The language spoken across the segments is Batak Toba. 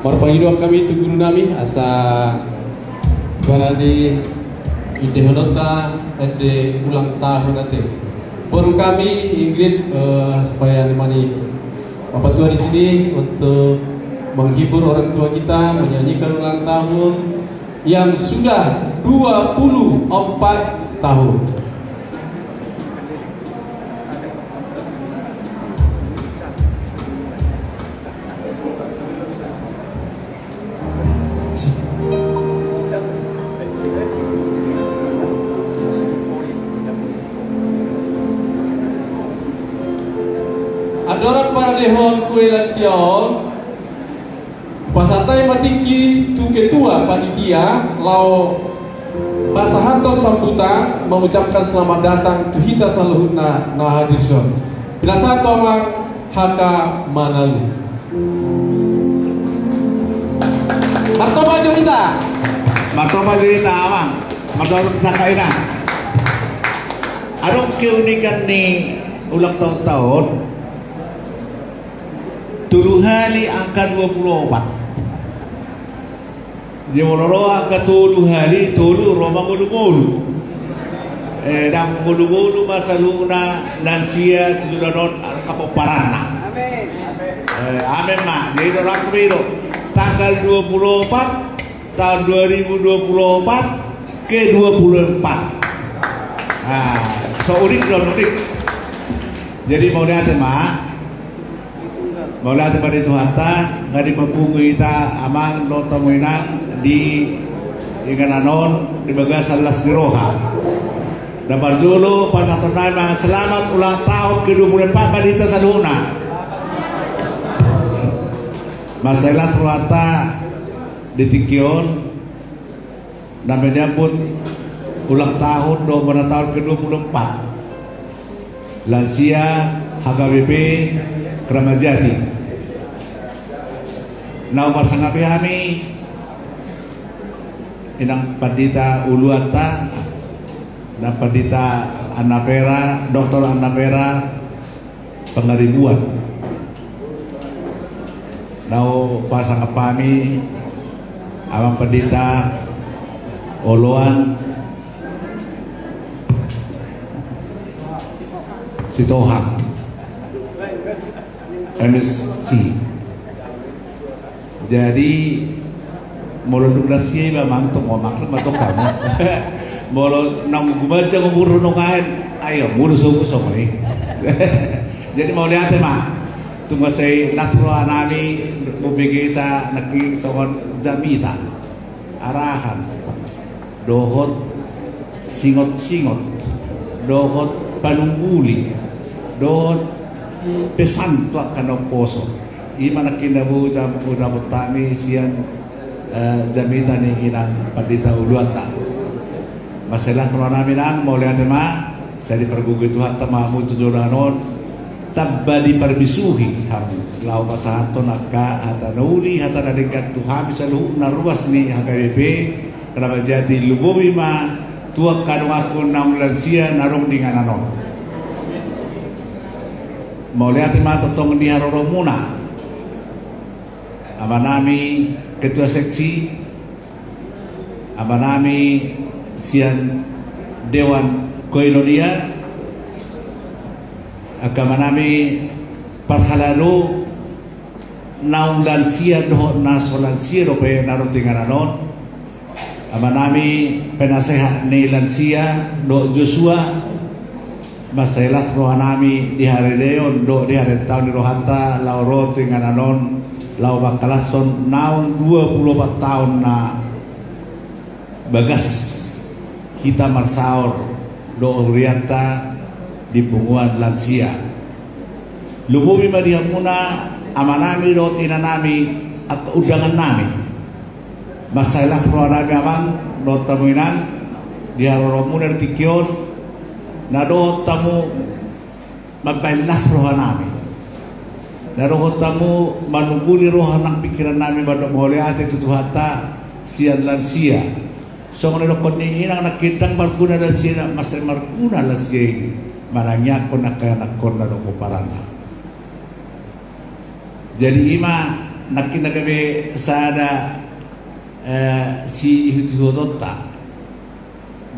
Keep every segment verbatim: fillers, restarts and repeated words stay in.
Marpangidoan hami tu guru nami asa barani indehononta ende ulang tahun ate. Boru kami Ingrid, eh, supaya nemani Bapak Tua di sini untuk menghibur orang tua kita, menyanyikan ulang tahun yang sudah dua puluh empat tahun. Andorang paradehon kue lansia on, pasahat hami ma tingki tu ketua panitia laho pasahathon sambutan, mengucapkan selamat datang tu hita saluhutna na hadir dison. Pinasahat tu amang H K Manalu. Martopot ma jo hita. Martopot ma jo hita, amang. Martopot ma jo hita, inang. Adong keunikan ni ulang tahun-tahun. Tolu hali angka dua puluh opat. Jadi molo ro angka tolu hali tolu, ro ma ngolu-ngolu. Eh, ndang ngolu-ngolu ma saluhutna lansia tu joloan on angka pomparanna. Amin. Eh, amin ma. Jadi do rangku be i do. Tanggal dua puluh opat tahun dua ribu dua puluh opat ke dua puluh empat. Nah, so unik do, unik. Jadi mauliate ma. Mauliate ma di Tuhanta, nga dipapungu hita amang dohot hamu inang di inganan on di bagasan las ni roha. Na parjolo pasahaton nami ma selamat ulang tahun ke dua puluh empat ma di hita saluhutna. Mansai las rohanta di tingki on. Na menyambut ulang tahun dohot bona tahun ke dua puluh empat lansia H K B P Kramat Jati. Na hupasangapi hami inang pandita uluanta, inang pandita Anna Vera, doktor Anna Vera, Pangaribuan. Na hupasangap hami amang pandita oloan Sitohang, M S C. Jadi molo dung lansia iba, amang, tong, o, maklum ma tong hamu. Molo naung gumanjang umur nunga i, ai murus-murus songon i. Jadi mauliate ma. Tung mansai las roha nami mambege sa nangkin songon jamita, arahan dohot singot-singot, dohot panungguli, dohot pesan tu angka na umposo. Ima nangkin na boi jamita, dapot hami sian, eh, jamita ni inang pandita uluanta. Mansai las roha nami, nang, mauliate ma. Sai dipargogoi Tuhanta ma hamu tu joloan on. Tamba diparbisuhi hamu laho pasahathon angka hata na uli, hata na denggan tu hami saluhutna ruas ni H K B P Kramat Jati, lumobi ma tu angka donganku naung lansia na adong di inganan on. Mauliate ma tongtong di haroromuna, amanami ketua seksi, amanami sian Dewan Koinonia, angka amanami parhalado naung lansia dohot na so lansia dope na ro tu inganan on, amanami penasehat ni lansia dohot Joshua, mansai las roha nami di haridaon dohot di hariantaon ni rohanta laho ro tu inganan on, laho mangkalashon naung dua puluh opat taon na bagas hita marsaor dohot hurianta di punguan lansia. Lumobi ma di hamuna amanami dohot inanami, angka undangannami. Mansai las roha nami, amang dohot hamu inang, di haroromuna di tingki on, na dohot hamu mambahen las roha nami, na dohot hamu manungguli roha nang pingkiran nami mandok mauliate tu Tuhanta sian lansia. Songon na didokkon ni inang nangkin, ndang marguna lansia, mansai marguna lansia i manangiangkon angka ianakkonna dohot pomparanna. Jadi ima Nangkin na gabe sada, eh, siihut-ihutonta.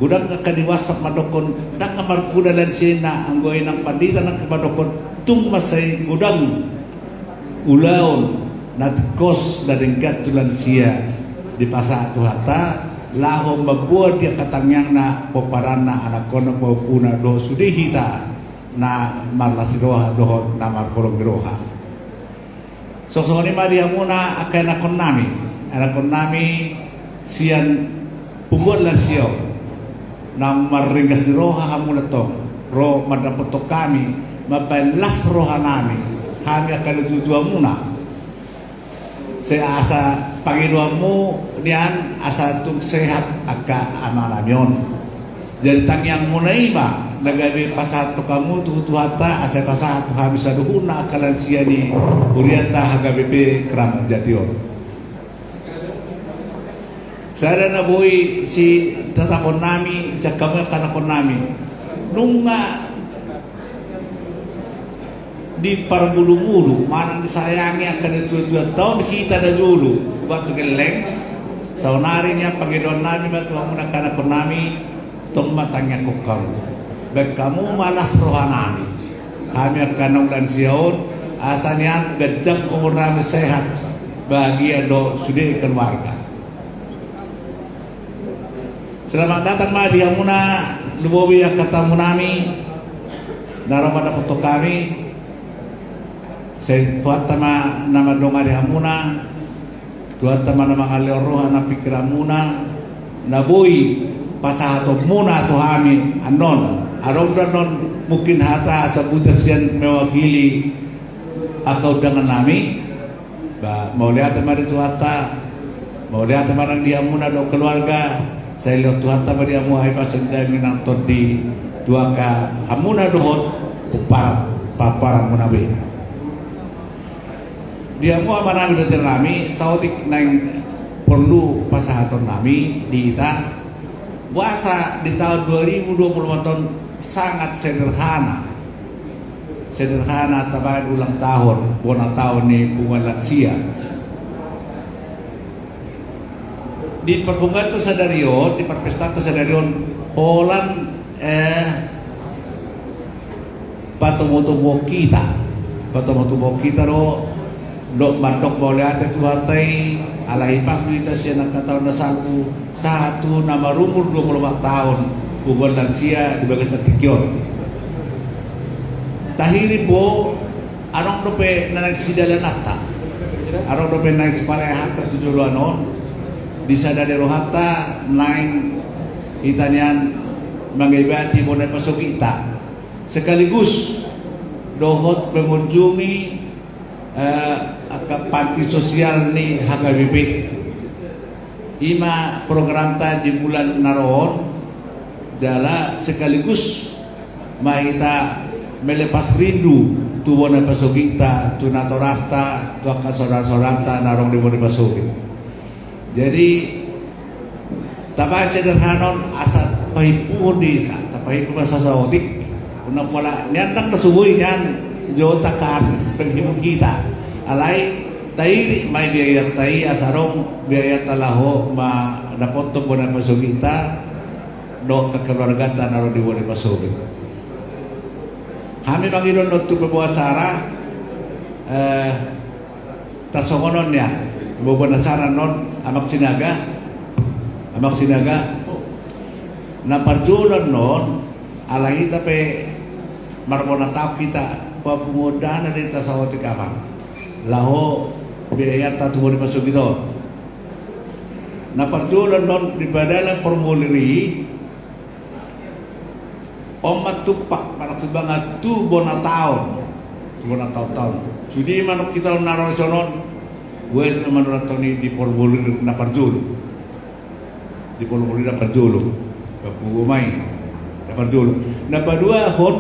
Godang angka di WhatsApp mandokkon, ndang marguna lansia i, anggo i nang pandita nangkin mandokkon, tung mansai godang ulaon na tingkos na denggan tu lansia dipasahat Tuhanta, laho mamboan di angka tangiangna, pomparanna, anakkonna, pahompuna, dohot sude hita na marlas ni roha dohot na marholong ni roha. Songon i ma di hamuna angka ianakkonnami, ianakkonnami sian punguan lansia on, na marringgas ni roha hamuna tong ro mandapothon hami, mambahen las rohanami, hami angka natuatuamuna. Sai asa pangidoanmu nian asa tung sehat angka amanami on. Jadi tangiangmuna i ma na gabe pasahathon hamu tu Tuhanta, asa pasahat tu hami saluhutna angka lansia ni hurianta, H K B P Kramat Jati on. Sada na boi sitataponnami sian hamu angka ianakkonnami, nunga diparbulubulu manang disayangi angka natuatuanta on hita na jolo, buat tu gelleng. Saonari nian pangidoannami ma tu hamuna angka ianakkonnami, tong ma tangiangkon hamu. Bahen hamu ma las rohanami, hami angka naung lansia on, asa nian ganjang umurnami, sehat, bahagia dohot sude keluarga. Selamat datang ma di hamuna lumobi angka tamunami na ro mandapothon hami. Sai Tuhanta ma na mandongani hamuna, Tuhanta ma na mangalehon roha nang pingkiranmuna, na boi pasahatonmuna tu hami annon. Adong do annon mungkin hata sambutan sian mewakili angka undangannami. Ba, mauliate ma di Tuhanta, mauliate ma nang di hamuna dohot keluarga, sai lehon Tuhanta ma di hamu hahipason, dame nang tondi tu angka hamuna dohot pomparan, pomparanmuna be. Di hamu amanami dohot inanami, saotik naeng porlu pasahatonnami di hita, boasa di taon dua ribu dua puluh empat on sangat sederhana. Sederhana tabahen ulang tahun, bona taon ni punguan lansia. Di parpunguanta sadari on, di parpestanta sadari on, holan, eh, patomutomuhon hita. Patomutomuhon hita do, do mandok mauliate tu Tuhanta i, ala hipas do hita sian angka taon na salpu, sahat tu na marumur dua puluh empat taon, punguan lansia di bagasan tingki on. Tahirim do, adong dope na naeng sidalananta, adong dope na naeng siparehanta tu joloan on, di sada ni rohanta naeng hita nian mangebati bona pasogita, sekaligus dohot mengunjungi, eh, angka panti sosial ni H K B P. I ma programta di bulan na ro on, jala sekaligus ma hita melepas rindu tu bona pasogita, tu natorasta, tu angka saudara-saudaranta na adong di bona pasogit. Jadi, tabahen sederhana on asa pahimpuhon di hita, tapahimpu ma sasaotik. Unang pola nian, ndang na so boi nian jo angka artis penghimpun hita. Alai tairik ma i biayanta i, asa adong biayanta laho mandapothon bona pasogita dohot keluarganta na adong di bona pasogit. Hami mangido annon tu pembawa acara, eh, tarsongon on nian, pembawa acara annon Amang Sinaga, Amang Sinaga. Na parjolo annon, ala hita pe marbona taon hita, papunguan dana do hita saotik, Amang, laho biayanta tu bona pasogit on. Na parjolo annon di padalan formulir i, on ma tumpak manang sumbangan tu bona taon, tu bona taon-taon. Sude manuk hita on na ro di son on, boha hita na manurathon i di formulir na parjolo. Di formulir na parjolo. Bapu ma i. Na parjolo. Na paduahon,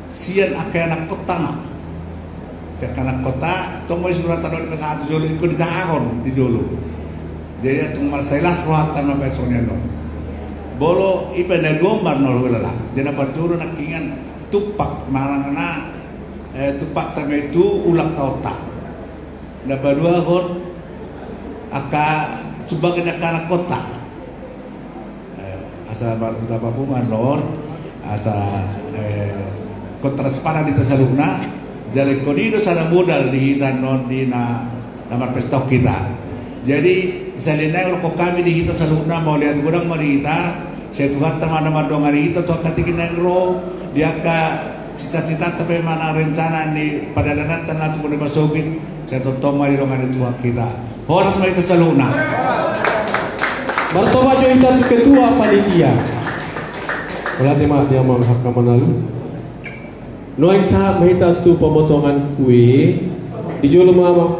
sian angka ianakhonta ma. Sian angka ianakhonta, tong ma i surat na dipasahat di jolo, ingkon disahahon di jolo. Jadi, tung mansai las rohanta ma bahen songon i annon. Molo i pe na dua on ma annon, hulala. Jadi na parjolo nangkiningan tumpak, manang na, eh, tumpakta ma i tu ulang taonta. Na paduahon, angka sumbangan ni angka anakhonta. Eh, asa mar-, asa marpunguan on, asa, eh, ingkon transparan hita saluhutna, jala ingkon i do sada modal di hita on di na, na marpesta on hita. Jadi, sahali nai rongkon hami di hita saluhutna, mauliate godang ma di hita, sai Tuhanta ma na mandongani hita tu angka tingki na naeng ro, di angka cita-citanta pe manang rencana ni pardalananta na tumundalna pasogit, sai tongtong ma didongani Tuhan hita. Horas ma hita saluhutna. Martopot jo hita tu ketua panitia. Mauliate ma di amang H K Manalu. Nuaeng sahat ma hita tu pemotongan kue. Di jolo ma amang.